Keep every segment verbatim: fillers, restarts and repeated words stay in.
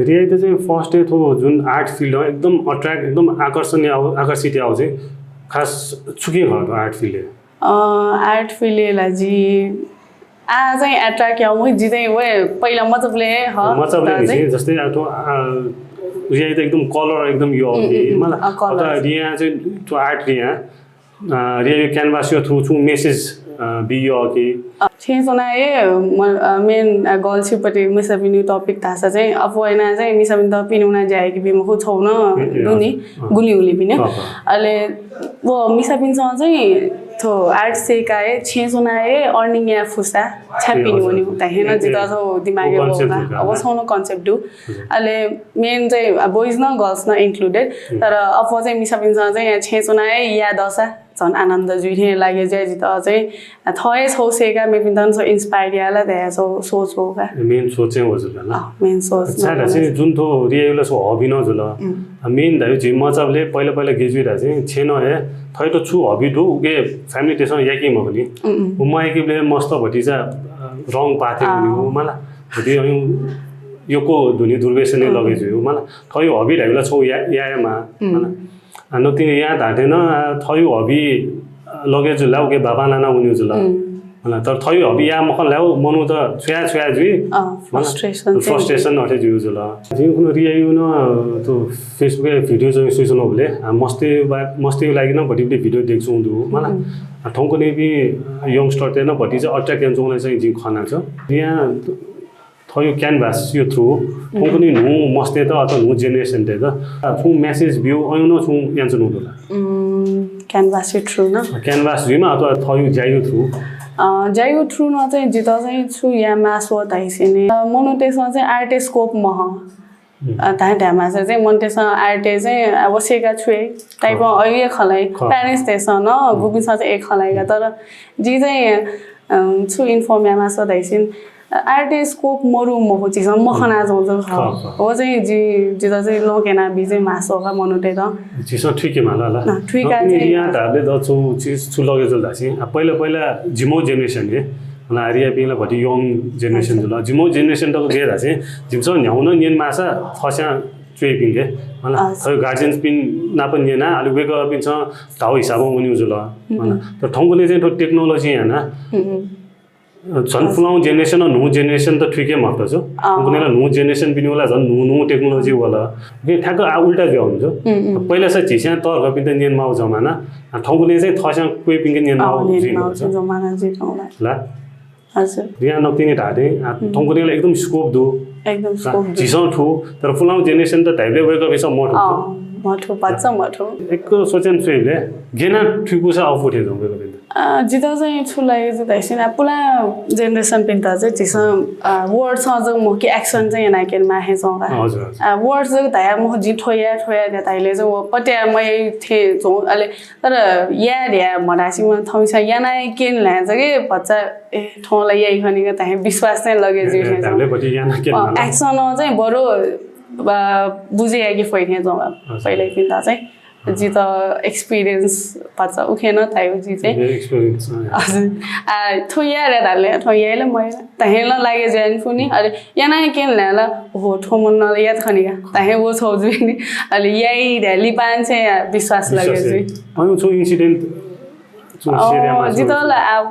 रियाइत चाहिँ first day थ्व जुन आर्ट फिल्ड एकदम अट्र्याक्ट एकदम आकर्षण आकर्षित आउ चाहिँ खास छुकिं घर आर्ट फिल्ड? आर्ट फिल्ड ला जी आ चाहिँ एट्र्याक्ट याउ मुइ जी चाहिँ वे पहिला मचबले ह मचबले निसे जस्तै आ थ्व रियाइत एकदम कलर एकदम यो कि मला अथवा रिया चाहिँ थ्व आर्ट रिया रिया यो क्यानभास यो थ्रु छुं मेसेज बियो कि छेँ च्वना ए मेन गर्ल्स पति मिसापिनि टपिक धासा चाहिँ अपुवैना चाहिँ मिसापिनि त पिनुना जाए कि बिमखु छौ न दुनि गुली गुली पिने अले वो मिसापिनि चाहिँ थो आर्ट सेका ए छेँ च्वना ए अर्निङ या फुसा छ्यापिनि वनि त हेन जित छौ दिमागे वो अब छौ न कन्सेप्ट दु अले मेन चाहिँ बोइज न गर्ल्स न इन्क्लुडेड तर अपुव चाहिँ मिसापिनि चाहिँ छेँ च्वना ए या दसा झन् आनन्द जुइ थें लागे जे जित चाहिँ थ्व हे छौ सेका मेपिन्त नं छौ इन्स्पायर याला धया छौ सोच हो का। मेन सोच चाहिँ हो जुल ना। मेन सोच अच्छा ला चाहिँ जुन थो रियायुला छौ हबी न जुल। मेन धायु झी मचाबले पहिला पहिला गेजुइ धा चाहिँ छेन हे थै तो छु हबी दु उके फ्यामिली तेसन याकी मखनी। उ म याकी बले मस्त भतिजा रङ पाथे नि हो मला। भति अयु योको धुनी दुर्वेशने लगे जुयु मला। थै हबी धायुला छौ या या मा मला। नकतिनि या धाते न थयु हबी लगे जुल उके बाबा लाना उन्यु जुल। तर थयु हबी या मखन लाउ मनु त छुया छुया जुइ। फ्रस्ट्रेसन फ्रस्ट्रेसन अथे जुयु जुल। जिं कुन रियायु न तो फेसबुक भिडियो चाहिँ सुइसन होबले मस्ते मस्ते लागि न भति भति भिडियो देख सुं दु मला। ठौंकने बि यंगस्टर ते न भति चाहिँ अट्र्याक्ट यान चाहिँ जिं खना छ। रिया थ्व यो क्यानभास यो थ्रु थौंकन्हय् न्हू मस्तय्त अथवा न्हू जेनेरेसनतय्त छुं मेसेज ब्यू अय् नं छुं यानाच्वनागु दु ला? क्यानभास यो थ्रु न? क्यानभास जुइमा अथवा थ्व यो ज्यायु थ्रु? ज्यायु थ्रु न चाहिँ जित चाहिँ छु या मास्व धाइसेने मनूतय्सं चाहिँ आर्टय् स्कोप मह। धाये धायेमासा चाहिँ मनूतय्सं आर्टय् चाहिँ अब सेका छुए टाइप अय् खलाइ प्यारेन्ट्सतय्सं न गुपिन्सं चाहिँ एक खलाइका तर जि चाहिँ छु इन्फर्म या मास्व धाइसेने आर्टय् स्कोप मरु मखु झीसं मखना जौं जौं खः। हो चाहिँ जि जित चाहिँ लँक्यना बी चाहिँ मास्व का मनूतय्त। झीसं थुइके माला ला। थुइका चाहिँ या धाबले द छु चिज छु लगे जुल धासे। आ पहिला पहिला जिमो जेनेरेसन हे। मला रिया पिंला भति यङ जेनेरेसन जुल। जिमो जेनेरेसन तक गे धासे। जिमसं न्याउन न्यन मासा फस्या चुइपिंके। मला थ्व गार्जियन्स पिन नाप न्यना अलि वेक पिन्सं धाउ हिसाबं वन्यु जुल। मला तर ठौंकने चाहिँ थ्व टेक्नोलोजी याना झन फुलाउ जेनेरेसन न्हू जेनेरेसन त थुइके मफत छु। उकनेला न्हू जेनेरेसन बिनि वला झन न्हू न्हू टेक्नोलोजी वला। उके ठ्याक्क आ उल्टा जुया हुनु छु। पहिला सा झिस्यां तर्क पिन्त नियन माउ जमाना। आ ठौंकुने चाहिँ थस्यां क्वे पिंके नियन माउ जुइ नु छु। जमाना जुइ नु ला। ला। हजुर। रिया नक्तिनि धाते आ ठौंकुनेला एकदम स्कोप दु। एकदम स्कोप दु। झिसं थु तर फुलाउ जेनेरेसन त धाइबले वेक बेस मठो। मठो पच्च मठो। एक सोचेन सुइले गेना थुइकुसा अफुठे जं वेक जित चाहिँ छु लागे जु धाइसिन पुला जेनेरेसन पिन्त चाहिँ झिसं वर्ड सं जक मोह कि एक्सन चाहिँ याना केन माहे जं का। वर्ड जक धाया मोह जि ठोया ठोया धाइले जं वो पत्या मै थे जं अले तर या ध्या मडासी मन थौसा याना केन ला जगे बच्चा ए ठोला याइ खनिक ताहे विश्वास चाहिँ लगे जु थे। एक्सन चाहिँ बरो बुझे या कि फोइ थे जं पहिले पिन्त चाहिँ जित एक्सपिरियन्स भचा उखेन थायु जि चाहिँ। हजुर। आ थो यारे धाले थो याइले मय तहेन लागे जैन फुनी अरे याना केन ल्याला। हो थो मन न यात खनिका तहे वो छौ जुइनी। अले याइ ध्याली पान चाहिँ विश्वास लागे जुइ। अनु छौ इन्सिडेन्ट जित ला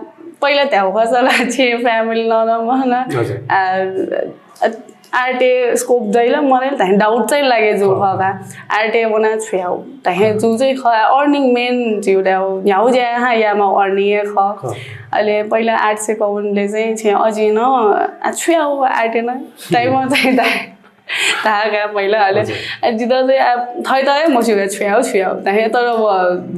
पहिला त्याउ खसला छे फ्यामिली न न महना। आर्टे स्कोप दैल मरेल तहे डाउट चाहिँ लागे जु खका। आर्टे वना छुयाउ तहे जु चाहिँ ख अर्निङ मेन जिउ ड्याउ न्याउ ज्या हा यामा अर्निङ ख। अले पहिला आर्ट से कौनले चाहिँ छे अजिन छुयाउ आर्टे न टाइम चाहिँ दाइ। ताका पहिला अले जित चाहिँ थै त मसुगा छुयाउ छुयाउ तहे तर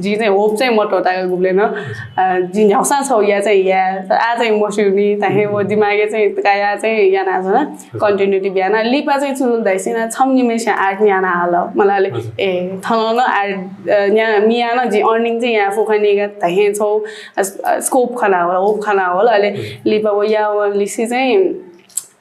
जि चाहिँ होप चाहिँ मटो ताका गुबले न। जि न्याउसा छौ या चाहिँ या आ चाहिँ मसुनी तहे दिमागे चाहिँ काया चाहिँ याना छ न। कन्टिन्युटी बियाना लिपा चाहिँ चुरुल धाइसिना छम निमेषा आर्ट न्याना आल। मला अले ए थन न आर्ट न्या मियाना जि अर्निङ चाहिँ या फुखा निगा तहे छौ स्कोप खना होला होप खना होला अले लिपा वो या लिसी चाहिँ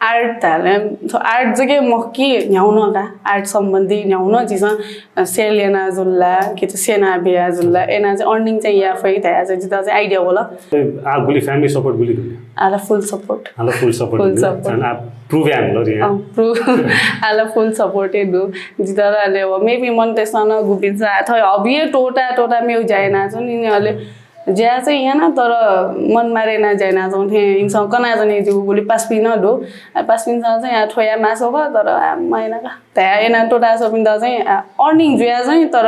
आर्ट धाले, आर्ट जगे मखु कि न्ह्याउन का, आर्ट सम्बन्धी न्ह्याउन जिसं सेल याना जुल्ला कि त सेना बिया जुल्ला, एना चाहिँ अर्निङ चाहिँ या फइ धाया चाहिँ जिता चाहिँ आइडिया होला। आ गुली फ्यामिली सपोर्ट गुली दुने? आला फुल सपोर्ट। आला फुल सपोर्ट फुल दुने? सपोर्ट। आ प्रुभ याम लो रिया। प्रुभ। आला फुल सपोर्ट हे दु। जिता ले मेबी मन तेसन गुपिन्स अथवा हबिये टोटा टोटा मेउ जायना जुन अले ज्या चाहिँ याना तर मन मारेना जायना जौं थे इमसं कना जने जु बोली पासपिन दु। पासपिन चाहिँ थोया मासो ख तर मायना का। तया एना टोटा सोपिन त चाहिँ अर्निङ जुया चाहिँ तर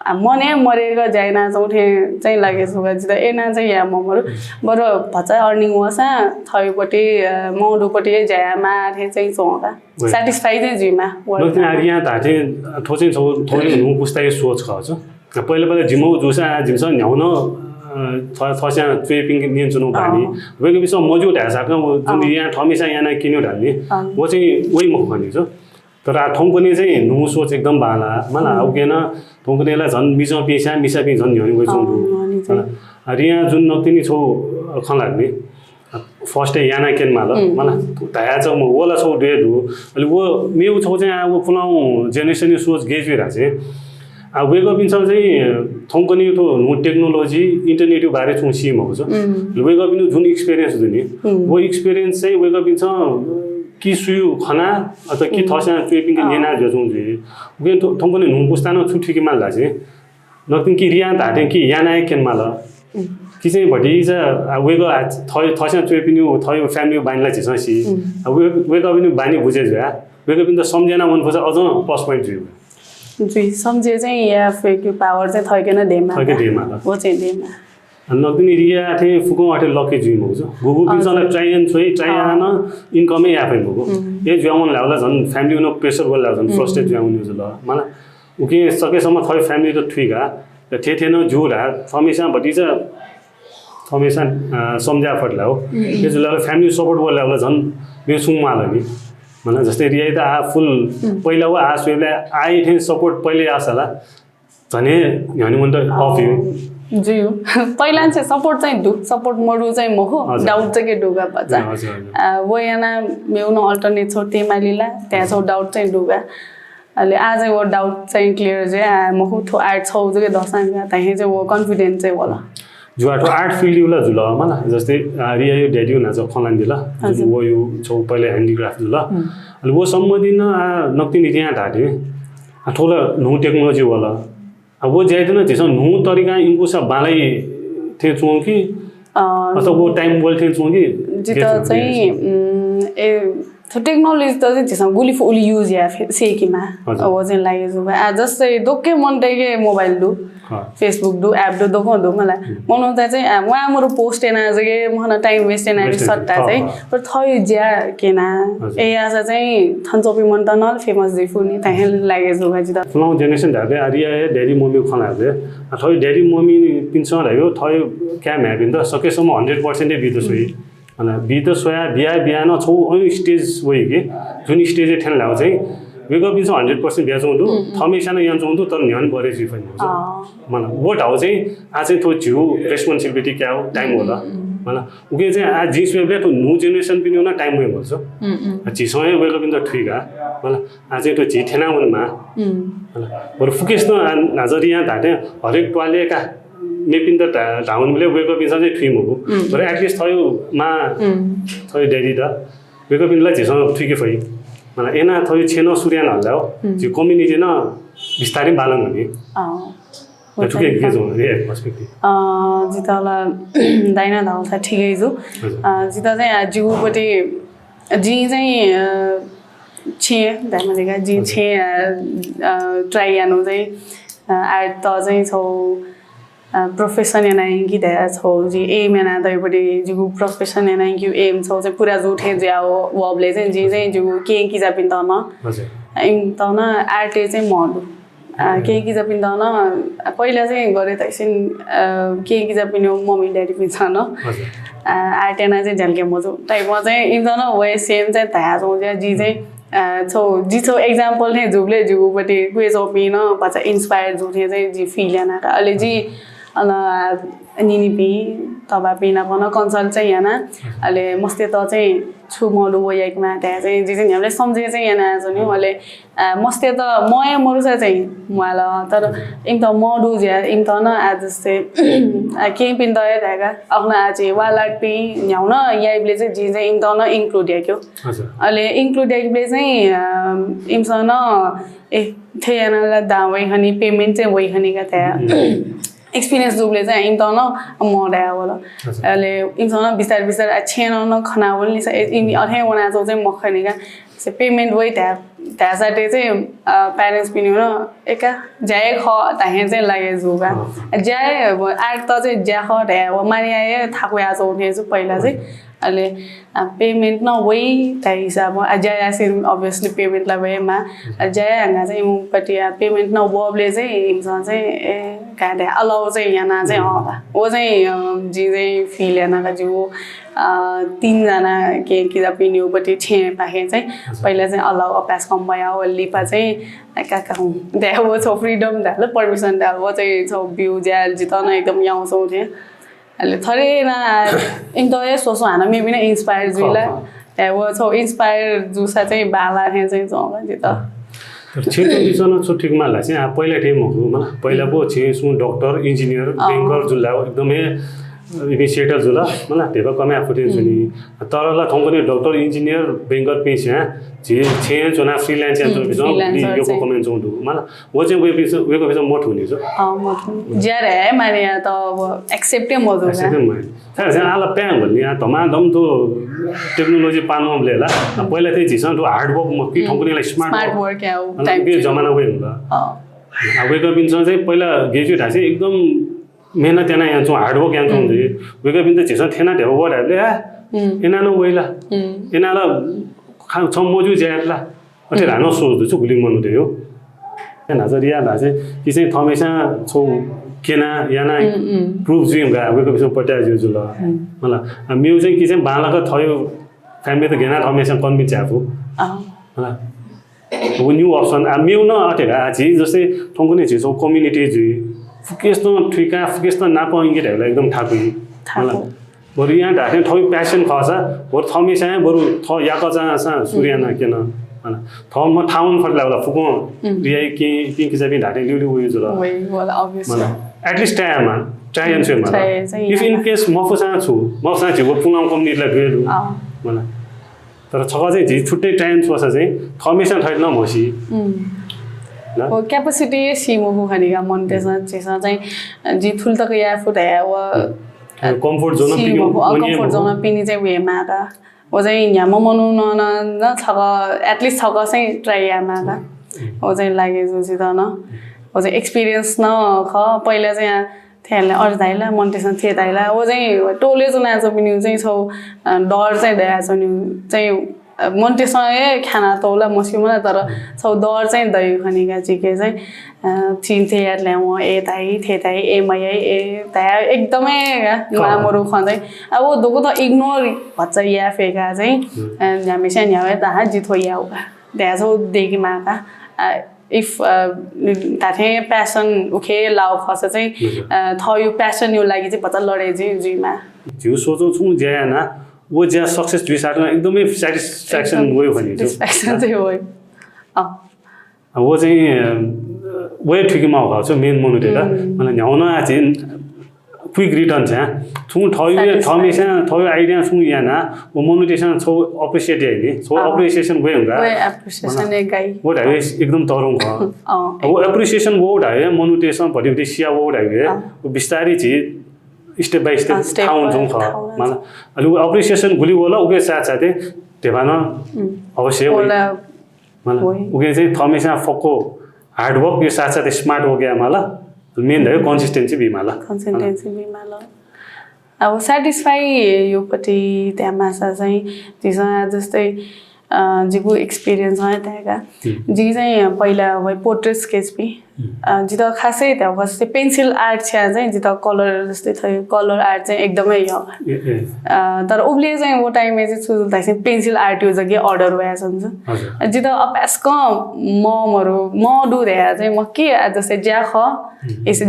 मने मरेक जायना जौं थे चाहिँ लागे सुगा जिता एना चाहिँ या ममरु। बरु भचा अर्निङ वसा थयोपट्टि मौडुपट्टि जाया मा थे चाहिँ चौका। सेटिस्फाई चाहिँ जुइमा। नक्तिन आरिया धाते थोचिन छौ थोचिन नु पुस्ताय सोच खा छ। पहिला पहिला जिमौ जुसा जिमस न्ह्याउन थस्या च्वेपिङ नियन्त्रण बानी। वेग बिस मजु धायसा जुन यहाँ थमिसा याना किन्यो धालनी। वो चाहिँ वही मखु खनि छ। तर आ थौंकने चाहिँ नु सोच एकदम बाला मला उकेन। थौंकनेला झन मिजं पेसा मिसा पि झन न्ह्याउन वइ चौं दु। रिया जुन नक्तिनी छौ खँ लाग्ने। फर्स्ट याना केन माल मला धाया छ म वला छौ दुए दु। अले वो मेउ छौ चाहिँ आ वो पुलाउ जेनेरेसन सोच गेज वे राजे। आ वेगपिन्स चाहिँ थौंकने थो नु टेक्नोलोजी इन्टरनेट बारे छौ सी मखु छ। वेगपिन जुन एक्सपिरियन्स दुनी वो एक्सपिरियन्स चाहिँ वेगपिन्स कि सुयु खना अथवा कि थस्या च्वेपिङ नेना जुया छौ जुइ। उके थौंकने नु पुस्तान छु ठिक माल धाजे। नक्तिन कि रिया धाते कि याना केन माल। कि चाहिँ भटिचा वेग थस्या च्वेपिन्यु थयो फ्यामिली बानीला झिसं सी। वेगपिन्यु बानी बुझे जुया। वेगपिन्त सम्झेना वन फुसा अझ प्लस पोइन्ट जुइ। जुइ सम्झे चाहिँ या फेक पावर चाहिँ थैके न देमा। थैके देमा। वो चाहिँ देमा। नक्तिन रिया थे फुकं अथे लके जुइ मखु छ। गुगु पिन्सन ट्राई एन्ड छोइ ट्राई आन इन्कम या फै मखु। ए जुया वन लावला झन फ्यामिली न प्रेसर वला झन फ्रस्ट्रेट जुया वन जुल। मला उके सकेसम्म थयो फ्यामिली त ठुइका। त थे थे न जु रा थमिसा भटिचा थमिसा सम्झा फट लाओ। ए जुला फ्यामिली सपोर्ट वला वला झन मे सुङ माल नि। मला जस्तै रिया त आ फुल पहिला व आ सुएला आई थे सपोर्ट पहिले आसला। झने न्ह्याउनी मन त अफ यु। जुयु। पहिला चाहिँ सपोर्ट चाहिँ दु सपोर्ट मरु चाहिँ मखु। डाउट चाहिँ के दुगा बच्चा। वो याना मेउ न अल्टरनेट छौ तेमालिला त्या छौ डाउट चाहिँ दुगा। अले आ चाहिँ वो डाउट चाहिँ क्लियर जे आ मखु थो आर्ट छौ जगे दसाङ गा ताहे चाहिँ वो कन्फिडेन्ट चाहिँ वला। जुवा थो आर्ट फिल्ड युला जुल मला जस्तै रिया यो ड्याडी नाच खलान दिला। वो यु छौ पहिले ह्यान्डिक्राफ्ट जुल। अले वो सम्बन्धी न आ नक्तिन रिया धाते। आ थोला नु टेक्नोलोजी वला। अब वो ज्याइदन झिसं नु तरिका इन्कुसा बालाई थे चुं कि अथवा वो टाइम बोल थे चुं कि जित चाहिँ ए थो टेक्नोलोजी त चाहिँ झिसं गुली फुली युज या सेकिमा। वो चाहिँ लागे जुबा आ जस्तै दोके मन तैके मोबाइल दु। Facebook दु एप दु दोको दु मला मनो त चाहिँ आ वा मरु पोस्ट एना जगे महन टाइम वेस्ट एना सट्टा चाहिँ पर थयो ज्या केना। ए आसा चाहिँ थन चोपी मन त नल फेमस जुइ फुनी ताहे लागे जुबा जित। फुलाउ जेनेरेसन धाबे आ रिया हे ड्याडी मम्मी खना बे। आ थयो ड्याडी मम्मी पिन्सं धायो थयो क्या म्याबिन त सकेसम्म हन्ड्रेड पर्सेन्ट बित सोइ। अन बित सोया बिया बिया न छौ अन स्टेज वइ के जुन स्टेज थेन लाउ चाहिँ वेगपिन्सं हन्ड्रेड पर्सेन्ट बिया चौं दु। थमेसा न यान चौं दु तर न्ह्याउन बरे जुइ फनि। मला वो धाउ चाहिँ आ चाहिँ थो झिउ रेस्पोन्सिबिलिटी क्या हो टाइम होला। मला उके चाहिँ आ जिस वेबले थो नु जेनेरेसन पिन्यु न टाइम वे बोल्छ। झिसं हे वेगपिन्त ठुइका। मला आ चाहिँ थो झि थेना वनमा। बरु फुकेस न आ नाजरिया धाते हरेक ट्वाले का मेपिन्त धाउन बेले वेगपिन्सं चाहिँ ठुइ मगु। बरु एटलिस्ट थयो मा थयो ड्याडी त वेगपिन्ला झिसं ठुइके फइ। मला एना थयो छेन सुर्यान हल्ला हो। झि कम्युनिटी न बिस्तारै बालन हने। ठुके के जो रे पर्सपेक्टिभ। जितला दाइना धाउसा ठिकै जु। जित चाहिँ जिगुपट्टि जि चाहिँ छे दाइमा जि छे ट्राई यानु चाहिँ आर्ट त चाहिँ छौ प्रोफेसन याना कि दया छौ जि एम याना दयपट्टि जिगु प्रोफेसन याना कि एम छौ चाहिँ पुरा जु थे ज्या वबले चाहिँ जि चाहिँ जिगु के कि जापिन त न। एम त न आर्ट चाहिँ मदु। के कि जापिन त न पहिला चाहिँ गरे तैसिन के कि जापिन मम्मी ड्याडी पिन छ न। आर्ट याना चाहिँ झ्यालके मजु टाइपमा चाहिँ इम त न वे सेम चाहिँ धाया छौ ज्या जि चाहिँ छौ जि छौ एक्जाम्पल थे जुबले जुगुपट्टि क्वे चौपिन पाछा इन्स्पायर जु थे चाहिँ जि फिल याना का अले जि अन निनिपिं तबापिं नाप नं कन्सल्ट चाहिँ याना। अले मस्तेत चाहिँ छु मदु व याइकमा धाये चाहिँ जि चाहिँ न्ह्याबलें सम्झे चाहिँ याना जुनि। अले मस्तेत मया मरुसा चाहिँ म्वाल। तर इमत मदु ज्या इमत न आज से केपिन्त धायेका अखना आज वालाटपिं न्ह्याउन याइबले चाहिँ जि चाहिँ इमत न इन्क्लुड याक्यो। अले इन्क्लुड याइबले चाहिँ इमसन ए थे याना ला दा वइ हनी पेमेन्ट चाहिँ वइ हनी का त्या एक्सपिरियन्स दुबले चाहिँ इमत न मदया वल। अले इमसन बिस्तार बिस्तार आ छेन न खना वल नि अथे वना चाहिँ मखनी का। से पेमेन्ट वइ त्या त्यासाटे चाहिँ प्यारेन्ट्स पिनि न एका ज्याय ख ताहे चाहिँ लागे जुगा ज्याय आर्ट त चाहिँ ज्या ख त्या व मानिया थाकुया चाहिँ पहिला चाहिँ अले पेमेन्ट न वइ त्या हिसाब आ ज्याय आसिन अभियसली पेमेन्ट ला वइ मा ज्याय हंगा चाहिँ इमुपट्टि पेमेन्ट न वबले चाहिँ इमसन चाहिँ ए का अलाउ चाहिँ याना चाहिँ हला व चाहिँ जि चाहिँ फिल याना का जि व तीन जना के किजा पिनिउपट्टि छे पाखे चाहिँ पहिला चाहिँ अलाउ अभ्यास कम भया व लिपा चाहिँ काका हुँ द्या व छौ फ्रिडम धाल पर्मिसन धाल व चाहिँ छौ बिउ ज्या जित न एकदम याउँछौ थे। अले थरे ना इमत ए सोसो हाना मे बिना इन्स्पायर जुइला। त्या व छौ इन्स्पायर जुसा चाहिँ बाला हे चाहिँ जौगा जित। तर छे तो बिचन छु ठीक माला चाहिँ आ पहिला थे मखु मला पहिला बो छे सु डॉक्टर इन्जिनियर बैंकर जुला एकदमै इनिशिएटर जुला मला धेबा कमे आफुते जुनि। तर ला थौंकने डॉक्टर इन्जिनियर बैंकर पेस्या झे छे चोना फ्रीलान्स या जो बिचन यो को कमेन्ट जौं दु मला व चाहिँ वे बिचन वे को बिचन मत हुने जो। अ मत ज्यारे माने त अब एक्सेप्ट मजो एक्सेप्ट माने। सायद आला प्यां भन्ने आ धमाधम तो टेक्नोलोजी पान मबले ला पहिला चाहिँ झिसन तो हार्ड वर्क म कि थौंकने ला स्मार्ट स्मार्ट वर्क या टाइम के जमाना वे होला। आ वेक बिनसन चाहिँ पहिला ग्रेजुएट हासे एकदम मेहनत याना यान्छौँ हार्ड वर्क यान्छौँ जे वेक बिन त झिसन थेना धेबा वर्क हाबले आ एना न वइला एना ला खा छ मजु ज्याला। अथे रानो सोच दु छु गुलिङ मनु दे हो। ए नाजरिया नाजे कि चाहिँ थमेसा छौ केना याना प्रूफ जुइम गा वेक बिचन पट्या जु जुल। मला आ मेउ चाहिँ कि चाहिँ बालक थयो फ्यामिली त गेना थमेसा कन्भिन्स यापु। मला वो न्यू अप्सन आ मेउ न अथे गा आ झी जस्तै थौंकने झी छौ कम्युनिटी जुइ फुकेस न थुइका फुकेस न नाप इंगे धाइला एकदम थाकुइ। मला बरु यहाँ धाथे थौ प्यासन खसा बरु थमेसा बरु थ याक चा सा सूर्य ना केन। मला थौ म थावन फट लागला फुको रियाई के के किसा बि धाथे लिउ लिउ वइ जुल। वइ वाला अभियस मला एटलिस्ट ट्राई मा ट्राई एन्ड फेल मला इफ इन केस मफुसा छु मफुसा छु वो पुंगम कम्युनिटी ला दुएलु। मला तर छक चाहिँ झी छुट्टै ट्राई एन्ड फेल चाहिँ थमेसा थैत न मसी। वो क्यापासिटी सी मखु खनिका मन तेसा जेसा चाहिँ जी थुल तक या फुट है वो कम्फर्ट जोन पिनि कम्फर्ट जोन पिनि चाहिँ वे माका। वो चाहिँ न्याम मनु न न न छक एटलिस्ट छक चाहिँ ट्राई या माका। वो चाहिँ लागे जुसी त न वो चाहिँ एक्सपिरियन्स न ख पहिला चाहिँ थेले अर्थ धाइला मन तेसा थे धाइला वो चाहिँ टोले जुना चाहिँ पिनि चाहिँ छौ डर चाहिँ दया चाहिँ चाहिँ मन तेसा ए खाना तौला मस्यु मला तर छौ डर चाहिँ दयु खनिका चिके चाहिँ चिन्थे यात ल्याउ ए ताई थे ताई ए मया ए ताया एकदमै गा मरु खँदै। अब वो दोको त इग्नोर भच्चा या फेका चाहिँ न्यामेसा न्यावे दाहा जिथो याउ गा द्या छौ देकी माका। इफ ताथे प्यासन उखे लाउ खस चाहिँ थयु प्यासन यु लागि चाहिँ भच्चा लडे जि जुइमा। झिउ सोचौ छु ज्या याना वो ज्या सक्सेस जुइ साथ एकदमै स्याटिस्फ्याक्सन वइ भनि सेटिस्फ्याक्सन चाहिँ वइ। अँ वो चाहिँ वइ ठिक मा हो छ मेन मनु तेला। मतलब न्याउन आ चाहिँ क्विक रिटर्न छ छु थयु थमेसा थयु आइडिया छु याना वो मनु तेसा छौ अप्रिसिएट याइने छौ अप्रिसिएसन वइ हुँगा। वइ अप्रिसिएसन ए गाई वो धाइवे एकदम तरौं ख। वो अप्रिसिएसन वो धाइवे मनु तेसा भति भति सिया वो धाइवे वो बिस्तारै झी स्टेप बाइ स्टेप थाउन जुं ख। मला अलि अप्रिसिएसन गुलि वला उके साथ साथै धेबान अवश्य वइ। मला उके चाहिँ थमेसा फक्को हार्ड वर्क यो साथ साथै स्मार्ट वर्क या मला मेन धाइवे कन्सिस्टेन्सी बि मला। कन्सिस्टेन्सी बि मला। अब सेटिस्फाई यो पट्टि त्या मासा चाहिँ जिसा जस्तै जिगु एक्सपिरियन्स है त्याका जि चाहिँ पहिला वइ पोर्ट्रेट स्केच बि अ, जितः खासै धयागु खःसा चाहिँ pencil art छ्या चाहिँ जितः colour जस्तै थ्व colour art चाहिँ एकदमै यः। तर उबलय् चाहिँ व time-य् चाहिँ छु जुल धाःसा pencil art-या जक order वयाच्वंगु। जितः अभ्यासकं मः मरु, मः दु धयाः चाहिँ म के आ जस्तै ज्या खः,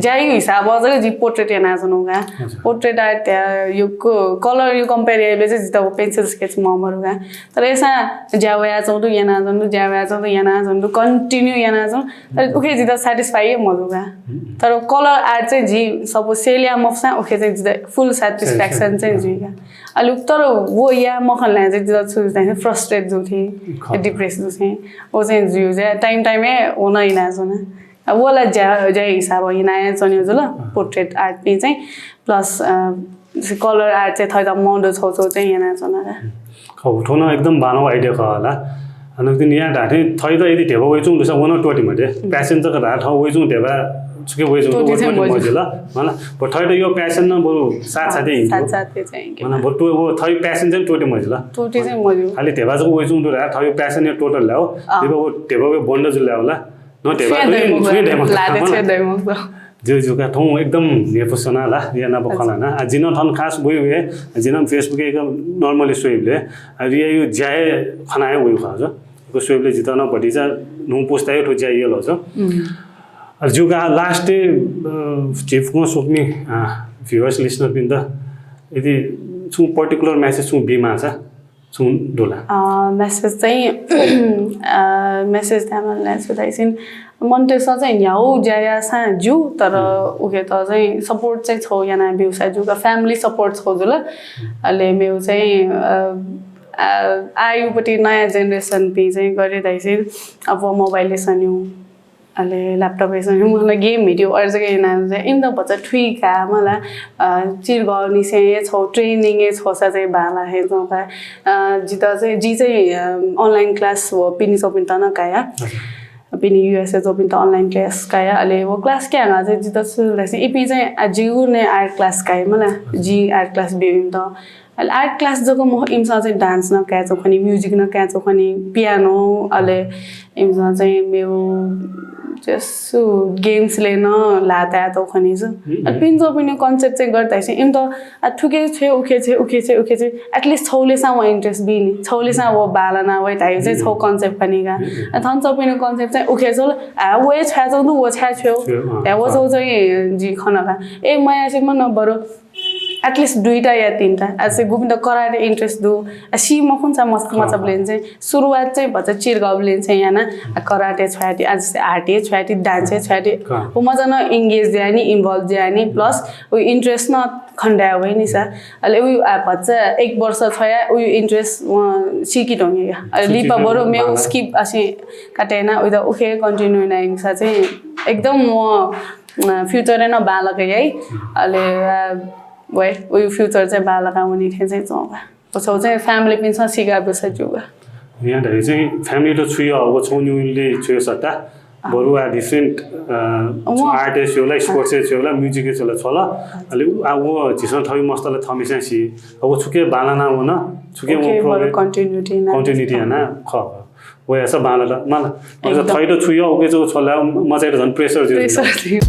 ज्याया हिसाबं जक जिं portrait यानाच्वनागु का। Portrait art धयागु colour-या compare याइबलय् चाहिँ जितः व pencil sketch मः मरु का। तर अय्सां ज्या वयाच्वंगु दु, यानाच्वंगु दु, ज्या वयाच्वंगु दु, यानाच्वंगु दु, continue यानाच्वंगु दु। तर उखे जितः satisfy हे मजू का। तर colour art चाहिँ जिं suppose sale याये मफुसां उखे चाहिँ जितः full satisfaction चाहिँ जुइ का। अले तर व याये मखन ला चाहिँ जितः छु धाःसा frustrate जू थें, depress जू थें। व चाहिँ जुइ, time time-य् व नं यानाच्वना। अब व ला ज्या, ज्याया हिसाबं यानाच्वने जुल, portrait art-पिं चाहिँ, plus, अ, colour art चाहिँ थःत मं दु छगू छगू चाहिँ यानाच्वना का। खः, थ्व नं एकदम बांलाःगु idea खः ला। अन तिनि या धाःथें थःत यदि ध्यबा वइच्वंगु दुसा व नं त्वःते मते। Passion जक धाःथें वइच्वंगु ध्यबा छुकी वइच्वंगु त्वःते चाहिँ त्वःते मजिल। मला, बरु थःत यो passion नं बरु साथ साथै हिँड्यो। साथ साथै चाहिँ हिँड्यो। मला, बरु त्व-, व थःगु passion चाहिँ त्वःते मजिल। त्वःते चाहिँ मजिल। खालि ध्यबा जक वइच्वंगु दु धाःथें थःगु passion या total ल्याः। ध्यबा व ध्यबा व बन्द जुल ल्याः ला। न ध्यबा छुं दइ मखु, छुं दइ मखु। ज्यू, ज्यू का, थौं एकदम न्ह्यइपुसे च्वना ला, या नाप खँ ल्हाना। आ, जिं नं थन खास वइ हे, जिं नं Facebook-य् एक normally स्वइबलय्, आ, रियाया ज्या हे खना हे वइ खः। स्वइबलय् जितः नं भतिचा न्हूपुस्ताया थ्व ज्या यल। आ, ज्यू का, last-य्, अ, झी फुक्कं स्वकुमि, आ, viewers, listener-पिन्त यदि छुं particular message छुं बीमाःसा, छुं दु ला? अ, message चाहिँ, अ, message धायेमाल ला छु धाःसा, मनूतय्सं चाहिँ न्ह्यागु ज्या याःसां ज्यू, तर उखेत चाहिँ support चाहिँ छगू याना ब्यूसा ज्यू का, family support छगू जुल। अले मेगु चाहिँ, अ, अ, आःयागु पट्टि नयाँ generation-पिं चाहिँ गथे धाःसा, अब mobile-य् सन्यू, अले laptop-य् सन्यू, मखुला game हेत्यू, अथे जक याना चाहिँ इमित भचा थुइका मला, अ, चिर्गःनिसें हे छगू training हे छ्वःसा चाहिँ बांलाः हे च्वं का। अ, जितः चाहिँ, जि चाहिँ, अ, online class व पिने च्वंपिन्त नं काया। पिने U S-य् च्वंपिन्त online class काया, अले व class कायेगु चाहिँ जितः छु धाःसा इपिं चाहिँ, आ, जिगु नं art class काइ मला, जिं art class ब्यू इमित। अले art class जक मखु, इमिसं चाहिँ dance नं काये च्वं खनी, music नं काये च्वं खनी, piano, अले इमिसं चाहिँ मेगु जसु games-लय् नं ल्हाः ताये च्वं खनी जु। अले पिने च्वंपिनिगु concept चाहिँ गथे धाःसा इमित, आ, थुखे छ्वये, उखे छ्वये, उखे छ्वये, उखे छ्वये, at least छगूलिसां व interest बी नि, छगूलिसां व बांलाना वइ धाइगु चाहिँ छगू concept खनी का। आ, थन च्वंपिनिगु concept चाहिँ उखे छ्वल, आ, व हे छ्वये च्वंगु दु, व छाय् छ्वये, आ, व छगू चाहिँ जिं खना का। ए, मयासें मनं बरु at least दुईटा या तीनटा। आ, जस्तै गुपिन्त कराटे interest दु, आ, सी मखुन्सा मस्त मचाबलें चाहिँ सुरुवात चाहिँ भचा चिर्गःबलें चाहिँ याना, आ, कराटे छ्वयाति, आ, जस्तै art हे छ्वयाति, dance हे छ्वयाति। व मचा नं engage जुया नि, involve जुया नि, plus व interest नं खनेदया वइ नि सा। अले उ, आ, भचा एक वर्ष छ्वया उ interest वं सीके धुंके का। अले लिपा बरु मेगु skip असे काटे याना उइत उखे continue याना इमिसा चाहिँ एकदम व, अ, future-य् नं बांलाक याइ। अले, अ, वइ, उइ future चाहिँ बांलाका वनी थें चाहिँ च्वं का। व छगू चाहिँ family-पिन्सं सीका ब्यूसा ज्यू का। या धाइ चाहिँ family-त छु यः, व छगू निगुलिं छु यः सत्ता। बरु आ different, अ, छु art-य् छु ला, sports-य् छु ला, music-य् छु ला छ्वल। अले उ, आ, व झीसं थःगु मस्तय् ला थःम्हेस्यां सी। आ, व छुके बांलाना वन, छुके व उखे बरु continuity याना। Continuity याना, खः। व याःसा बांलात, मला। एकदम। थःत छु यः, उखे छगू छ्वल ला, मचाइत झन pressure जुइ। Pressure जुइ।